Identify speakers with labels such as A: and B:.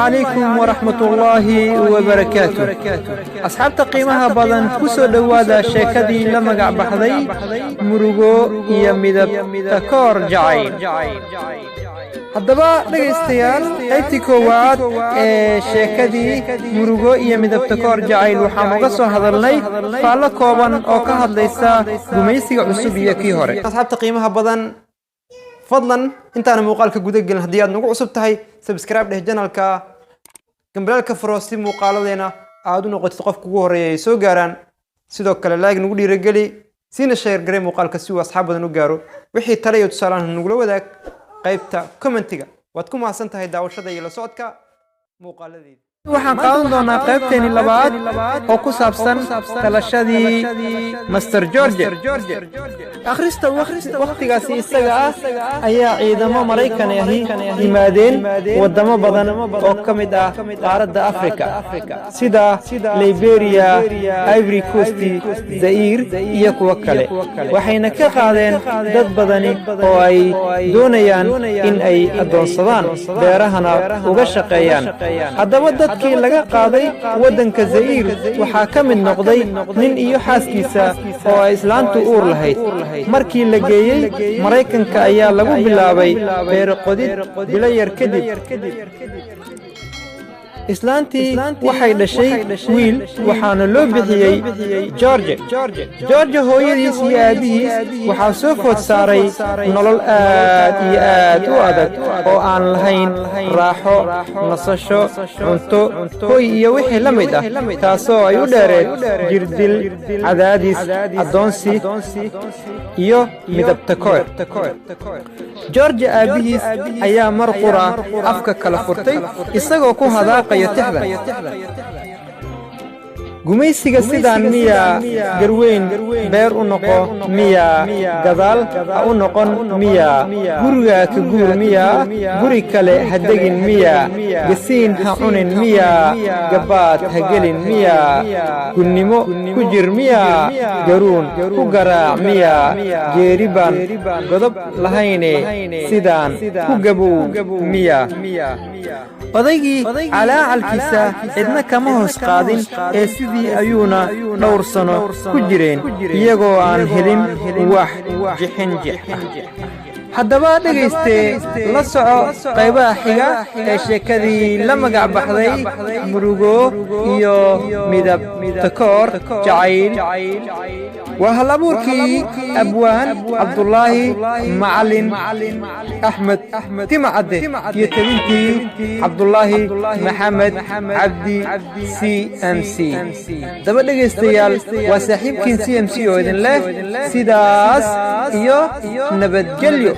A: Calaykum waraxmatullaahi wabarakaatu. Asxaabta qiimaha badan, ku soo dhowaada sheekadii la magac baxday Murugo iyo Midab Takoor Jacayl. Haddaba dhegaystayaal, qaybtii koowaad ee sheekadii Murugo iyo Midab Takoor Jacayl waxaan uga soo hadalnay faallo kooban oo ka hadlaysa gumaysiga cusub iyo kii hore. Asxaabta qiimaha badan, fadlan intaana muuqaalka guda gelin, haddii aad nagu cusub tahay, subscribe dheh channelka, gambaleelka furo si muuqaaladeena aad u noqotid qofka ugu horreeya ay soo gaaraan. Sidoo kale like nagu dhiirageli, siina share garee muuqaalka si uu asxaab badan u gaaro. Wixii tale iyo tusaalahan nagula wadaag qaybta commentiga. Waad ku mahadsan tahay daawashada iyo la socodka muuqaaladeeda. Waxaan qaadan doonaa qaybteeni labaad oo ku saabsan dhalashadii Master George. Akhrista, wakhtigaasi isaga ah ayaa ciidamo Maraykan ahi yimaadeen waddamo badan oo ka mid ah qaaradda Afrika, sida Liberia, Ivory Coast, Zaire iyo kuwo kale. Waxayna ka qaadeen dad badani oo ay doonayaan in ay addoonsadaan, beerahana uga shaqeeyaan. Haddaba dadkii laga qaaday waddanka Za'iir waxaa ka mid noqday nin iyo xaaskiisa oo ay islaantu uur lahayd. Markii la geeyey Maraykanka ayaa lagu bilaabay beero qodid. Bilo yar kadib islaantii waxay dhashay wiil, waxaana loo bixiyey George. George hooyadiis iyo aabbihiis waxaa soo food saaray nolol aad iyo aad u adag oo aan lahayn raaxo, nasasho, cunto, hoy iyo wixii la mid ah, taasoo ay u dheereed jirdil, cadaadis, addoonsi iyo midabtakoor. George aabbihiis ayaa mar qura afka kala furtay isagoo ku hadaaqaya tixdan: "Gumaysiga sidaan miyaa? Garweyn beer u noqo miyaa? Gadaal ha u noqon miyaa? Gurigaa ka guur miyaa? Guri kale ha degin miyaa? Gasiin ha cunin miyaa? Gabbaad ha gelin miyaa? Gunnimo ku jir miyaa? Garuun ku garaac miyaa? Geeri baan godob lahayne sidaan ku gabow miyaa?" Odaygii calaacalkiisa cidna kama hoos qaadin ee sidii ayuuna dhowr sano ku jireen iyagoo aan helin wax jixin jix ah. Haddaba dhegaystee, la soco qaybaha xiga ee sheekadii la magac baxday Murugo iyo Midab Takoor Jacayl. Waa hal abuurkii abwaan Cabdulaahi Macalin Axmed Timacadde iyo tebintii Cabdulaahi Maxamed Cabdi C M C. Daba dhegaystayaal, waa saaxiibkiin C M C oo idin leh sidaas iyo nabadgelyo.